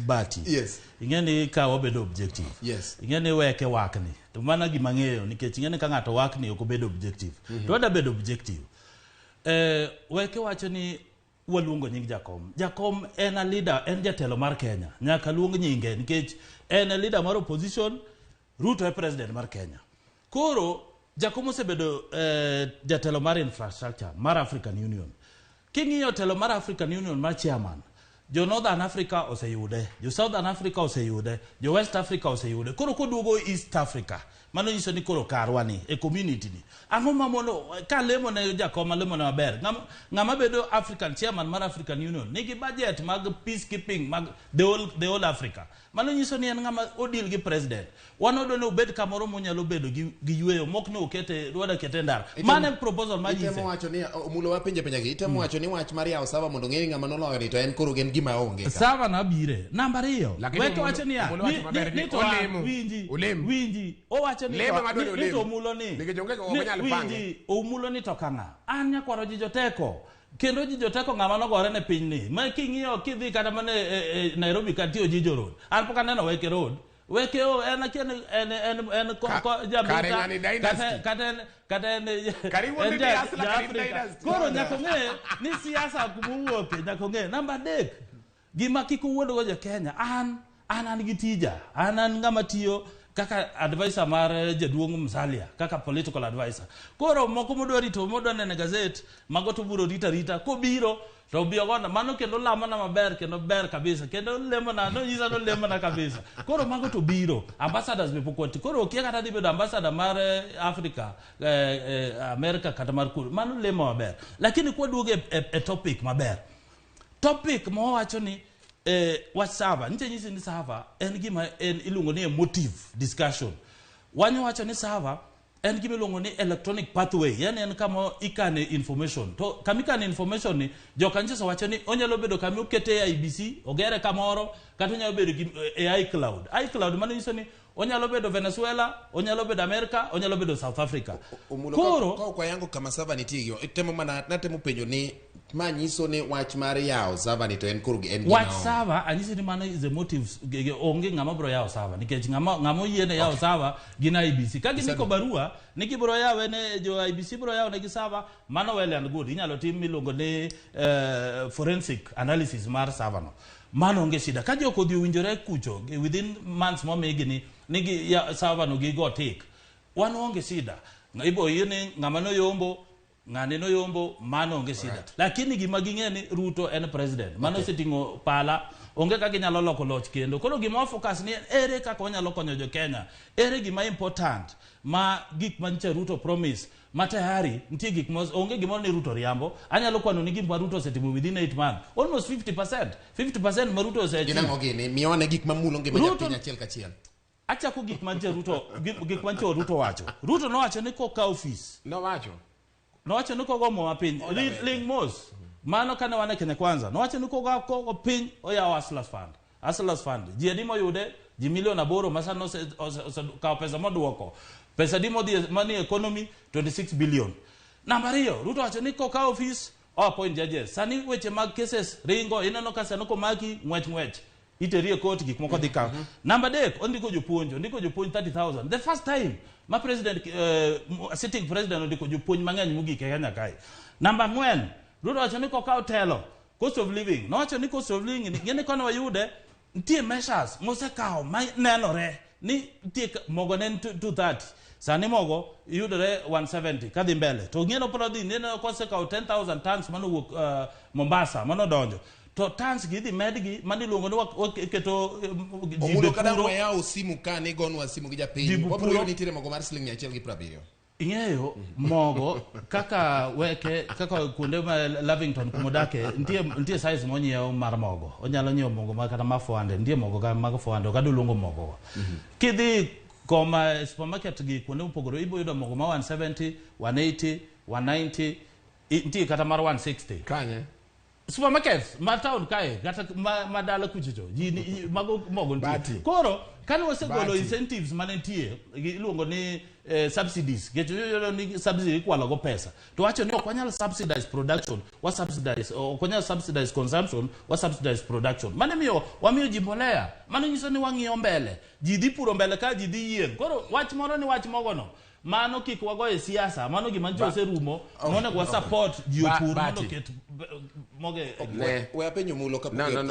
Bati. Yes. Ing'e ni ka wabedo objective. Yes. Ing'e ni weke wakni. To mana gima ng'eyo nikech ing'e ni ka ng'ato wakni ok obedo objective. To wada bedo objective. Weke wacho ni waluongo nying Jakom. Jakom en a leader, en jatelo mar Kenya. Nyaka luong nyinge nikech en a leader mar opposition, Ruto e president mar Kenya. Koro Jakom osebedo jatelo mar infrastructure mar African Union. King'iyo telo mar African Union mar chairman, jo Northern Africa oseyude, jo Southern Africa oseyude, jo West Africa oseyude. Koro koduogo East Africa, mano nyiso ni koro karwa ni e community ni. Ang'o ma mono ka lemo ne Jakom alemo ne maber. Ng'ama bedo African chairman mar African Union nigi budget mag peacekeeping mag the whole Africa. Mano nyiso ni en ng'ama odil gi president. Wan odwa ni obed kamoro monyalo bedo gi yweyo mok ni okete dwada kete e ndara. Mano e proposal ma Itemo nyise. wacho ni Omulo wa penje penja gi itemo wacho ni wach mar yawo server mondo ng'e ni ng'ama noloyo ni to en koro en gima onge ka. Server na bire. Namba 2. Lakini Weke Omulo- wacho niya. Omulo wacho maber ni to olemo. winji. Olem. Winji. Owacho ni Lemo to, madwaro ni to olem. Omulo ni. Nikech onge kaka Ni- ok onyal pange. Winji. Omulo ni to kang'a. An nyakwaro ji joteko. Kendo ji joteko ng'ama nogore ne piny ni. Ma king'iyo kidhi kata mana e Nairobi ka nitie Ojijo Road. An pok aneno Weke Road. Weke o en akia ni en ko jamita, Kare ng'ani dynasty. kata en Kare iwuondo en ni hustler, ja kare in Afrika. dynasty. Koro nyaka ong'e ni siasa kumowuoke nyaka ong'e. Namba 3, gima kik owuondgo jo Kenya, an gi tija, an ng'ama tiyo kaka advisor mar jaduong' Musalia, kaka political advisor. Koro moko modwa rito, modwa neno e gazet, mago to biro rita rita, kobiro to obi ogona mano kendo lamona maber kendo ber kabisa kendo lemona nonyisa nolemona kabisa. Koro mago to biro ambassadors be pok wati. Koro okia kata dhi bedo ambassador mar Africa, America kata mar kuro, mano lemo maber. Lakini kwaduogo e topic maber, topic mowacho ni wach server nitie, nyisi ni server en gima en iluongo ni emotive discussion. Wanyo wacho ni server en gima iluongo ni electronic pathway, yani en kama ikane information. To kama ikane information ni jokanisa wacho ni onyalo bedo kama okete e IEBC, ogere kamoro, kata onyalo bedo gi e iCloud. iCloud mano nyiso ni onyalo bedo Venezuela, onyalo bedo America, onyalo bedo South Africa. Omulo Koro ka ok wayango kama server nitie gi itemo mana natemo penjo ni ma nyiso ni wach mar yawo server ni to en koro en gima wach onge. Server anyisi ni mano is a motive. Onge ng'ama biro yawo server nikech ng'ama oyiene yawo server gin IEBC. Ka gindiko barua ni gibiro yawe ne jo IEBC, biro yawo negi server, mano well and good. Inyalo tim miluongo ni forensic analysis mar server no, mano onge shida. Ka jok odhi owinjore kucho within months momigi ni gi ya, server no gigo tik, wan onge shida. Ibo yie ni ng'ama noyombo, ng'ane noyombo, mano onge shida. Lakini gima ging'e ni Ruto en president mano oseting'o pala, onge kaka inyalo loko loch kendo. Koro gima wa focus ni ere kaka wanyalo konyo jo Kenya, ere gima important ma gik manyicha Ruto promise ma tayari nitie gik ma onge gimoro ni Ruto riambo. Anyalo kwano ni gik ma Ruto osetimo within 8 months, almost 50%, 50% ma Ruto Gin oseachieve. ang'o gini? Miyowane gik mamulo ngima japiny achiel kachiel. Achako gik mantie Ruto, gik mantie Ruto wacho. Ruto nowacho ni kokawo ofis Nowacho. Nowacho ni kogo muma piny. Ling mos. Mano kane wan e Kenya Kwanza, nowacho ni kogo piny oyawo Hustlers Fund. Hustlers Fund ji adi moyude? Ji milion 8 ma sani osekawo pesa moduoko. Pesa di modhi manie economy? 26 billion. Namba 2, Ruto wacho ni kokawo ofis o appoint judges. Sani weche mag cases ringo, ineno ka sani komaki ng'wech ng'wech iteri e court, gik moko dhi ka. Namba 3, ondiko jopuonj, ondiko jopuonj 30,000, the first time ma president, sitting president ondiko jopuonj mang'eny mogik e Kenya kae. Namba 4, Ruto wacho ni kokawo telo, cost of living, nowacho ni cost of living ni kone wayude nitie measures mosekawo ma nenore ni nitie mogo ne en 230, sani mogo yudore 170 kadhi mbele. To ng'eno pod odhi neno kosekawo 10,000 tons manowuok Mombasa manodonjo, to tons gi idhi medgi mano iluongo ni waketo ji Omulo be kada puro. wayawo simu ka ni gonwa simu gi Ji japiny. be Wabiro puro. yudo nitiere mogo mar siling 170. Ing'eyo mogo kaka weke kaka kuonde ma Lavington kumodake nitie size monyiewo mar mogo. Onyalo nyiewo mogo ma kata ma 400, nitie mogo ka mag 400, ok adwa luongo mogo go. Kidhi koma e supermarket gi kuonde mopogore, ibo yudo mogo ma 170, 180, 190, nitie kata mar 160. Kanye? Supermarkets ma town kae kata ma, ma dala kuchocho ji ni- mago mogo nitie. Bati. Koro kane wasegolo Bati. incentives mane nitie gi- iluongo ni subsidies nikech iyudo ni subsidy ikwalo go pesa to wacho ni ok wanyal subsidize production wa subsidize ok wanyal subsidize consumption wa subsidize production. Mano miyo wamiyo ji mbolea, mano nyiso ni wang'iyo mbele, ji dhi puro mbele ka ji dhi yieng'. Koro wach moro ni wach mogono mano kik wagoye siasa, mano gima ncho oserumo monego wa support ji opur mondo Bati. oket moge Ne. We apenjo mulo kapok No, no, no.